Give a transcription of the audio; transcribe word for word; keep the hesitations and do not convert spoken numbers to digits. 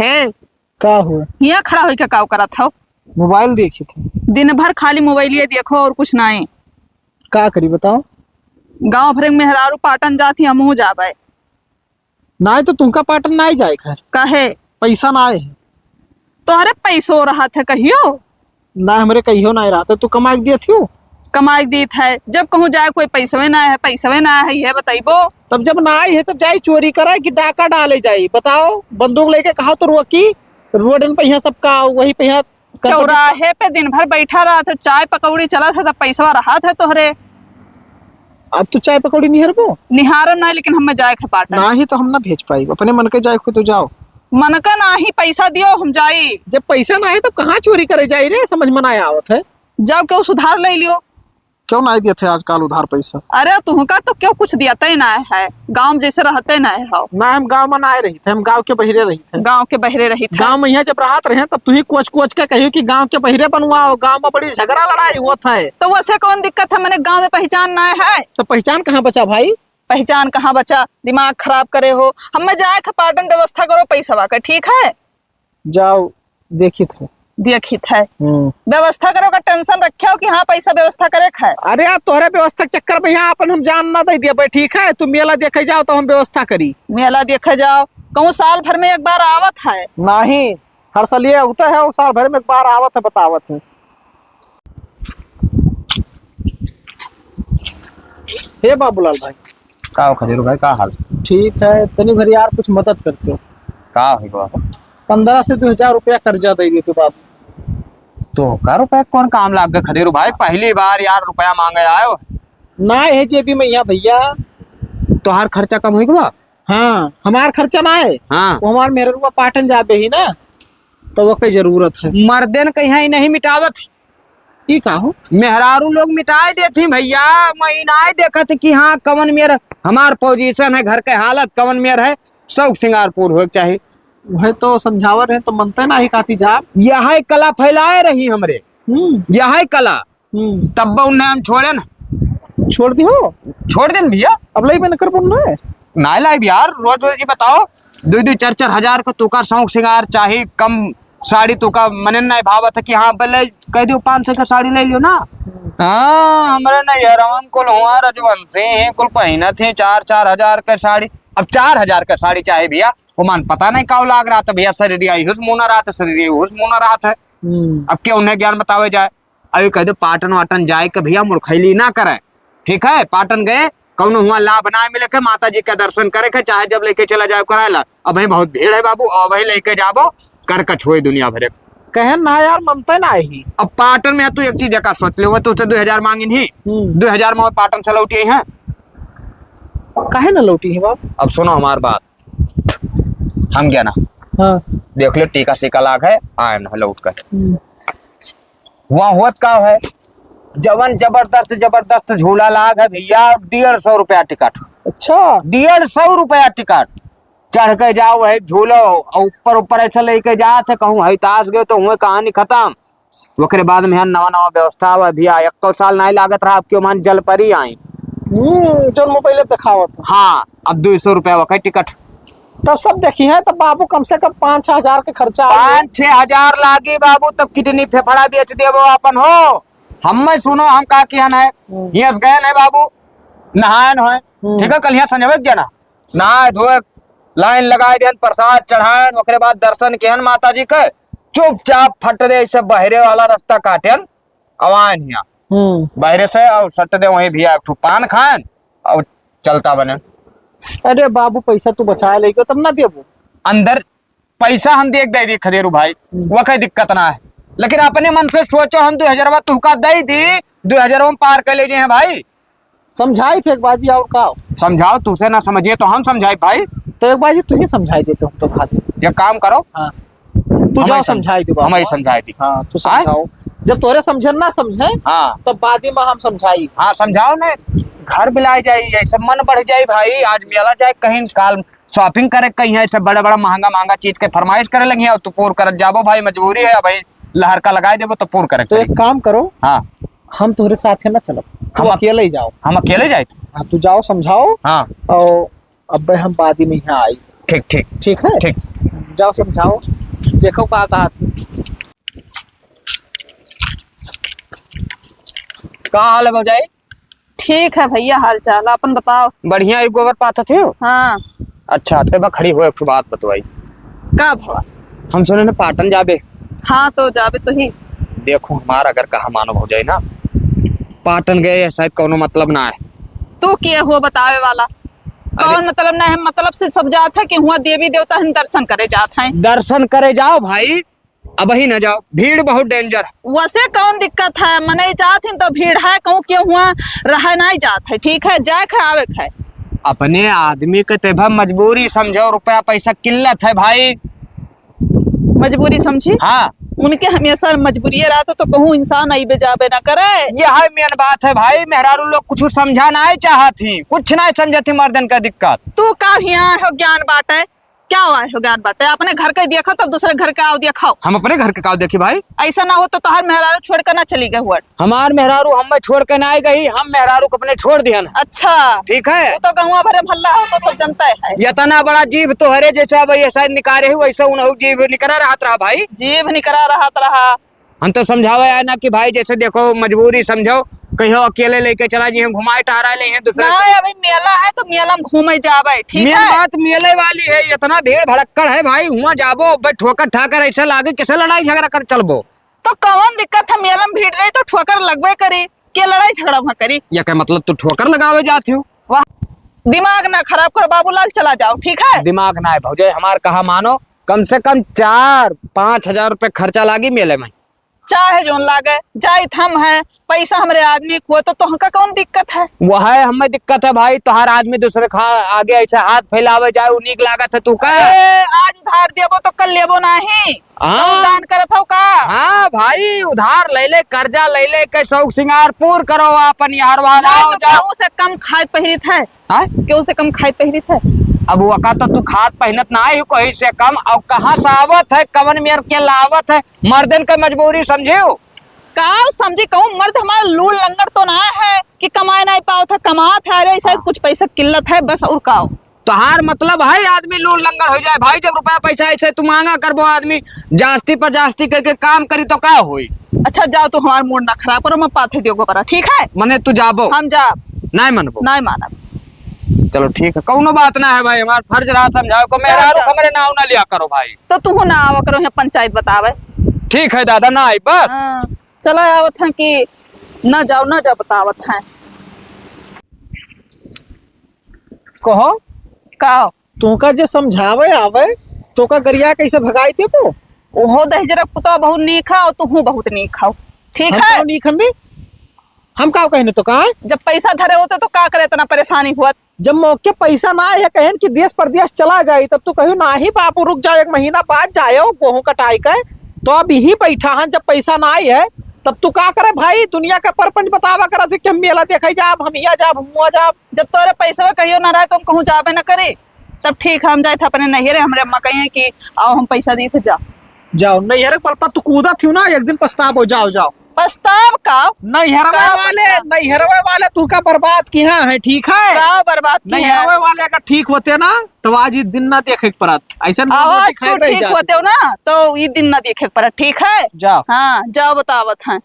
हे, का हुआ? हियाँ खड़ा होइके काउ करत हौ? मोबाइल देखी थी। दिन भर खाली मोबाइलिए देखो और कुछ नाई। का करी बताओ? गाँव भरे के मेहरारू पाटन जात ही, हमहू जाबे। नाई तो तुमका पाटन नाई जाए घर। काहे? पैसा नाई है। तोहरे पैसो रहत है कहियो? ना, हमरे कहियो नाई रहत है। तू कमाई के दियत हियो? कमाई के दीत है। जब कहूँ जाए कोई पैसवे ना है, पैसवे ना है, ये बताइबो। तब जब नाई है तब जाई चोरी करे कि डाका डाले जाई? बताओ, बंदूक लेके कहा तो रोकी, रोडन पे यहाँ सबका वही पे यहाँ चौराहे पे दिन भर बैठा रहत है, चाय पकौड़ी चलत है, तब पैसवा रहत है तोहरे। अब तू चाय पकौड़ी निहरबो? निहारम नाई, लेकिन हमें जाए के पाटन। नाही तो हम ना भेज पाई, अपने मन के जाए खुद तो जाओ। मन का नाही, पैसा दियो, हम जाई। जब पैसा ना है तब कहाँ चोरी करे जाई रे, समझ में ना आवत है। जब केहू सुधार ले लियो। क्यों नाई देते आजकल उधार पैसा? अरे तुहका तो क्यों कुछ देते ना है, गाँव में जैसे रहते ना हो। ना, हम गाँव में ना रही थे, हम गाँव के बहिरे रही थे। गाँव के बहिरे रही थे। गाँव में यहाँ जब रहत रहे तब तू ही कोच कोच के कहियो कि गाँव के बहिरे बनवाओ, गाँव में बड़ी झगड़ा लड़ाई होत है। तो वैसे कौन दिक्कत है, मने गाँव में पहचान ना है। तो पहचान कहाँ बचा भाई? पहचान कहाँ बचा, दिमाग खराब करे हो। हमें जाए के पाटन व्यवस्था करो पैसवा के, ठीक है? जाओ, देखित है। देखित है। हम्म। व्यवस्था करो का टेंशन रखे हो कि हाँ, पैसा व्यवस्था करे के है। अरे यार, तोहरे व्यवस्था के चक्कर में यहाँ अपन हम जान ना दे दिया भाई, ठीक है? तू मेला देखे जाओ तो हम व्यवस्था करी। मेला देखे जाओ, कहूँ साल भर में एक बार आवत है। नहीं, हर साल ये होता है, वो साल भर में एक बार आवत है, बतावत है। हे बाबूलाल भाई। का हो खदेरू भाई, का हाल? ठीक है, तनी भर यार कुछ मदद करते हो। का हो बाबा? पन्द्रह से दो हजार रुपया कर्जा दे देते बाबू। तो का रुपया कौन काम लाग गए खदेरू भाई? पहली बार यार रुपया मांगे आयो। ना है जेबी में यहाँ भैया। तोहार खर्चा कम होई बा? हाँ, हमार खर्चा ना है। हाँ। वो हमार मेहररुआ पाटन जाबे ही ना, तो वो कई जरूरत है। मर्दन कहीं ही नहीं मिटावत। ई का हो? मेहरारू लोग मिटाए देत ही भैया, मैं ई नाय देखत कि हाँ कवन मेर हमार पोजीशन है, घर के हालत कवन मेर है, शौक सिंगार पूर होए के चाही। वह तो समझावर है तो मनते ना ही काती जाब। यह कला फैलाए रही हमरे, हम्म। यह कला। हम्म। तब उन्हें हम छोड़े ना। छोड़ दी हो? छोड़ देन भैया। अब लाई बन कर बोल रहे? नाय लाई यार, रोज रोज ये बताओ, दो दो चार चार हजार का तुका शौक सिंगार चाही, कम साड़ी तुका मने नाय भावत है कि हाँ, भले कह दियो पाँच सौ का साड़ी ले लियो ना। हम्म। हाँ, हमरे ना यार, हम कुल हुआ रजवंशी हैं, कुल पहिनत हैं चार चार हजार का साड़ी। अब चार हजार का साड़ी चाहे भैया, वो मान पता नहीं काव लाग रहा था भैया, शरीर आई हुस मुना रहा था, शरीर आई हुस मुना रहा था। हम्म। अब क्या उन्हें ज्ञान बतावे जाए? अभी कह दो पाटन वाटन जाए के भैया मुड़खैली ना करे, ठीक है? पाटन गए, कौनो हुआ लाभ ना मिले के, माता जी का दर्शन करे के, चाहे जब लेके चला जाओ कराए ला। अब वहीं बहुत भीड़ है बाबू, अब वहीं लेके जाबो, कर कछुए दुनिया भरे। कहे ना यार, मनते ना ही। अब पाटन में तू एक चीज का सोच ले, वो तुझसे दो हजार मांगिन ही, हम्म। दो हजार में पाटन से लौटी है। काहे ना लौटी है बाप? अब सुनो हमार बात, हम क्या ना, हाँ। देख लो टीका सीका लाग है, आए ना लौट कर। हम्म। वहाँ होत का है, जवन जबरदस्त जबरदस्त झूला लाग है भैया, डेढ़ सौ रुपया टिकट। अच्छा। डेढ़ सौ रुपया टिकट। चढ़ के जाओ वही झूलो, और ऊपर ऊपर ऐसा लेके जात है, कहूँ है तास गयो तो हुए कहानी खत्म। ओकरे बाद में यहाँ नवा नवा व्यवस्था हुआ भैया, एक्को साल नहीं लागत रहा, अब क्यों मान जल परी आई। हम्म, जौन मोबाइल देखावत है। हाँ, अब दो सौ रुपया वकै टिकट। तब सब देखी है, तब बाबू कम से कम पाँच छह हजार के खर्चा आई। पाँच छह हजार लागी बाबू, तब किडनी फेफड़ा बेच देबो अपन हो। हम्मे सुनो, हम का किहन है, हम्म। हियस गयन है बाबू, नहायन है, हम्म। ठीक है, कल हियाँ संजय के ना, नहाए धोए, लाइन लगाए देन, प्रसाद चढ़ायन, ओकरे बाद दर्शन किहन माता जी के, चुपचाप फट दे, सब बहरे वाला रास्ता काटेन, अवायन हियाँ। हम्म। बहरे से और सट दे, वहीं भैया एक ठो पान खायन और चलता बने। अरे बाबू, पैसा तू बचा लेके तब ना देबो। अंदर पैसा हम देख दे दी खदेरू भाई, हम्म। वो कोई दिक्कत ना है, लेकिन अपने मन से सोचो, हम दो हजारवा तुहका दे दी, दो हजारवा में पार कर ले जे हैं भाई। समझाई थे एक बाजी, और का? समझाओ, तुझसे ना समझिए तो हम समझाई भाई। तो एक बाजी तू ही समझाई देते, हम तो भाग। एक काम करो। हाँ। तू हम जाओ ही समझ-, समझाई दे बाबा। हम ही समझाई दी। हाँ, तू हाँ? समझाओ। जब तोरे समझे ना समझे, हाँ। तब बाद में हम समझाई। हाँ, समझाओ ना। घर बिलाए जाई, ऐसे मन बढ़ जाई भाई, आज मेला जाए कहीं, काल shopping करे कहीं, ऐसे बड़ा बड़ा महंगा महंगा चीज के फरमाइश करे लगी और तू पूर करत जाबो भाई, मजबूरी है भाई, लहर का लगाए देबो तो पूर करे तो कहीं। एक काम करो, हाँ। हम तोहरे साथ है ना चलब, तू हम अक-, अकेले ही जाओ। हम अकेले जाए? हाँ, तू जाओ समझाओ। हाँ। और अब हम बाद में यहाँ आई। ठीक, ठीक। ठीक है? ठीक। जाओ समझाओ, देखो का कहा थी। का हाल है भौजाई? ठीक है भैया, हाल चाल अपन बताओ। बढ़िया, एक गोबर पाथत हो? हाँ। अच्छा, ते बा खड़ी हो, एक ठो बात बतवाई। का भवा? हम सुने ने पाटन जाबे। हाँ, तो जाबे तो ही। देखो, हमार अगर कहा मानो भौजाई ना, पाटन गए या शायद कौनो मतलब ना है। तू के हो बतावे वाला? अरे। कौन मतलब ना है? मतलब से सब जात है कि हुआ देवी देवता हम दर्शन करे जात हैं। दर्शन करे जाओ भाई, अबही न जाओ, भीड़ बहुत danger है। वैसे कौन दिक्कत है, मनई जात हिन तो भीड़ है, कहूँ केहू हुआ रहे नाहीं जात है, ठीक है, जाए के आवे के है। अपने आदमी के तेभा मजबूरी समझो, रुपया पैसा किल्लत है भाई। मजबूरी समझी? हाँ। उनके हमेशा मजबूरी रहत है तो कहूँ इंसान अइबे जाबे ना करे। ये है main बात है भाई, मेहरारू लोग कुछ समझा नाहीं चाहत ही, कुछ नाहीं समझत ही मर्दन का दिक्कत। तू का हिया हो ज्ञान बाटे? क्या हुआ है ज्ञान बाटे? अपने घर के देखो, तब दूसरे घर के आओ देखाओ। हम अपने घर के काव देखी भाई? ऐसा ना हो तो तोहार मेहरारू छोड़ के ना चली गई हुआ। हमार मेहरारू हमें छोड़ के ना आई गई, हम मेहरारू को अपने छोड़ दिहन। अच्छा। ठीक है। वो तो गौवा भरे में हल्ला हो तो सब जनता है। इतना बड़ा जीभ तोहरे जैसे अब ये शायद निकारे ही, वैसे उनहु जीभ निकरा रहत रहा भाई। जीभ निकरा रहत रहा। हम तो समझावे आए ना कि भाई जैसे देखो मजबूरी समझो, कहियो अकेले लेके चला जी, हम घुमाए टहराए ले हैं दूसरे ना, के। अभी मेला है तो मेला में घूमे जावे, ठीक main है? बात मेले वाली है, इतना भीड़ भड़क्कड़ है भाई, हुआ जाबो, भाई ठोकर ठाकर ऐसा लागे, कैसे लड़ाई झगड़ा कर चलबो? तो कौन दिक्कत है, मेला में भीड़ रही तो ठोकर लगबे करी, के लड़ाई झगड़ा वहाँ करी? ये क्या मतलब तू ठोकर लगावे जाती हो? वाह, दिमाग ना खराब करो बाबूलाल, चला जाओ, ठीक है? दिमाग ना है भौजाई, हमार कहा मानो, कम से कम चार पाँच हजार रुपये खर्चा लागी मेले में। चाहे जोन लागे, जाइत हम हैं, पैसा हमरे आदमी को, तो तोहका कौन दिक्कत है? वो है, हमें दिक्कत है भाई, तोहार आदमी दूसरे खा, आगे ऐसे हाथ फैलावे जाए, वो नीक लागत है तू का? अरे, आज उधार देबो तो कल लेबो नाही। हाँ। तो दान करत हो का? हाँ भाई, उधार ले ले, कर्जा ले ले के शौक सिंगार पूर करो अपन, यार वहाँ ना आओ तो जाओ। केहू से कम खाइत पहिरित है? हाँ? केहू से कम खाइत पहिरित है? अब वो का तो तू खात पहिनत ना है कोई से कम, और कहाँ से आवत है, कवन मेर के लावत है, मर्दन के मजबूरी समझियो। काव समझी, कहूँ मर्द हमारा लूल लंगड़ तो ना है कि कमाए नाहीं पावत है, कमात है, अरे ऐसा हाँ। कुछ पैसा किल्लत है बस, और काव। तोहार मतलब है आदमी लूल लंगड़ हो जाए भाई, जब रुपया पैसा ऐसे तू मांगा करबो आदमी, जास्ती पर जास्ती करके काम करी तो का होई? अच्छा जाओ, तू हमार mood ना खराब करो, मैं पाथे दियो गोबरा, ठीक है? मने तू जाबो? हम जाब। नाहीं मनबो? नाहीं मानब। चलो ठीक है, कौनो बात ना है भाई, हमार फर्ज रहा समझावे को, मेहरारू जाओ। हमरे नाव ना लिया करो भाई। तो तू ना आवा करो यहाँ पंचायत बतावे। ठीक है दादा, ना आई बस। हाँ, चला आवत हैं कि ना जाओ, ना जाओ बतावत हैं। कहो। का? तोहका जे समझावे आवे, तोहका गरिया कैसे भगाई देबो? ओहो दहिजरक पुतवा बहुत नीक है और तुहू बहुत नीक हो। ठीक हम है? कौन नीक हन रे? हम का कहने तो का? जब पैसा धरे होते तो का करे इतना परेशानी हुआ? जब मौके पैसा ना आए है, कहन कि देश परदेश चला जाई, तब तू कहियो, "नाही बापू, रुक जाओ, एक महीना बाद जायो, गेहूं कटाई के।" तो अब यही बैठा हन, जब पैसा ना आए है, तब तू का करे भाई? दुनिया का परपंच बतावा करत है कि हम मेला देखे जाब, हम हिया जाब, हम हुआ जाब। जब तोरे पैसवा कहियो ना रहे, तो हम कहूँ जाबे ना करे। तब ठीक है, हम जाए थे अपने नैहरे, हमरे अम्मा कहिए कि आओ, हम पैसा दी थे, जा। जाओ, नैहरे के बल पर तू कूदत थी ना, एक दिन पछताबो, जाओ, जाओ। पछताब का? नैहरवे का वाले, पछताब? नैहरवे वाले तू का बर्बाद किहा है, ठीक है? का बर्बाद किहा है? नैहरवे वाले अगर ठीक होते ना, तो आज ये दिन ना देखे के पड़त। ऐसा आज तू ठीक होते हो ना, तो ये दिन ना देखे के पड़त, ठीक है? जाओ। हाँ, जाओ, बतावत हैं।